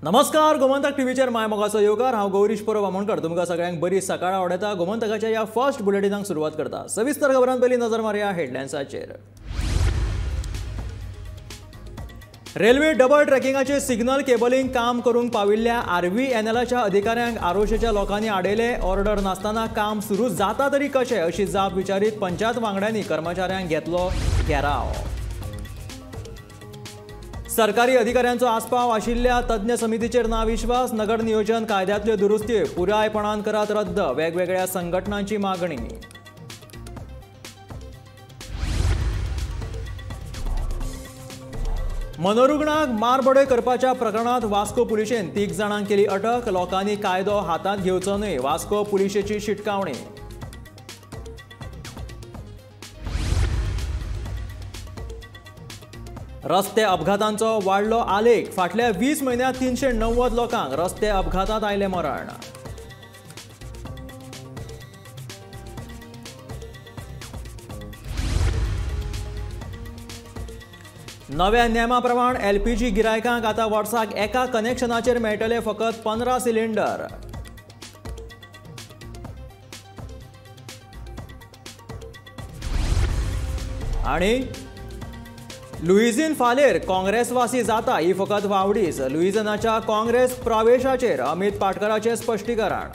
नमस्कार, गोमंतक टीव्हीचेर my मोगाचो येवकार. हांव गौरीश परब आमोणकर तुमकां सगळ्यांक बरी सकाळ आवडटा. गोमंतकाच्या ह्या फर्स्ट बुलेटिनाक सुरवात करता. सविस्तर खबरां पयलीं नजर मारया हेडलायन्साचेर. रेल्वे डबल ट्रॅकिंगाचे सिग्नल केबलिंग काम करूंक पाविल्ल्या आरव्हीएनएलाच्या अधिकाऱ्यांक आरोशेच्या लोकांनी आडयले. ऑर्डर नासतना काम सुरू जाता तरी कशें अशी जाप विचारीत पंचायत वांगड्यांनी कर्मचाऱ्यांक घेतलो घेराव. सरकारी अधिकाऱ्यांचो आस्पाव आशिल्ल्या तज्ञ समितीचेर ना विश्वास. नगर नियोजन कायद्यांतल्यो दुरुस्ती पुरायपणान करात रद्द, वेगवेगळ्या संघटनांची मागणी. मनोरुग्णाक मारबडय करपाच्या प्रकरणांत वास्को पुलिशेन 3 जाणांक केली अटक. लोकांनी कायदो हातांत घेवचो न्हय, वास्को पुलिशेची शिटकावणी. रस्ते अपघातांचो वाडलो आलेख. फाटल्या 20 म्हयन्यांत 390 लोकांक रस्ते अपघातांत आयलें मरण. नव्या नेमा प्रमाण एलपीजी गिरायकांक आतां वर्साक एका कनेक्शनाचेर मेळटले फकत 15 सिलिंडर. आनी लुईझिन फालेर काँग्रेसवासी जाता ही फकत वावडीच. लुईझिनाच्या काँग्रेस प्रवेशाचेर अमित पाटकराचें स्पश्टीकरण.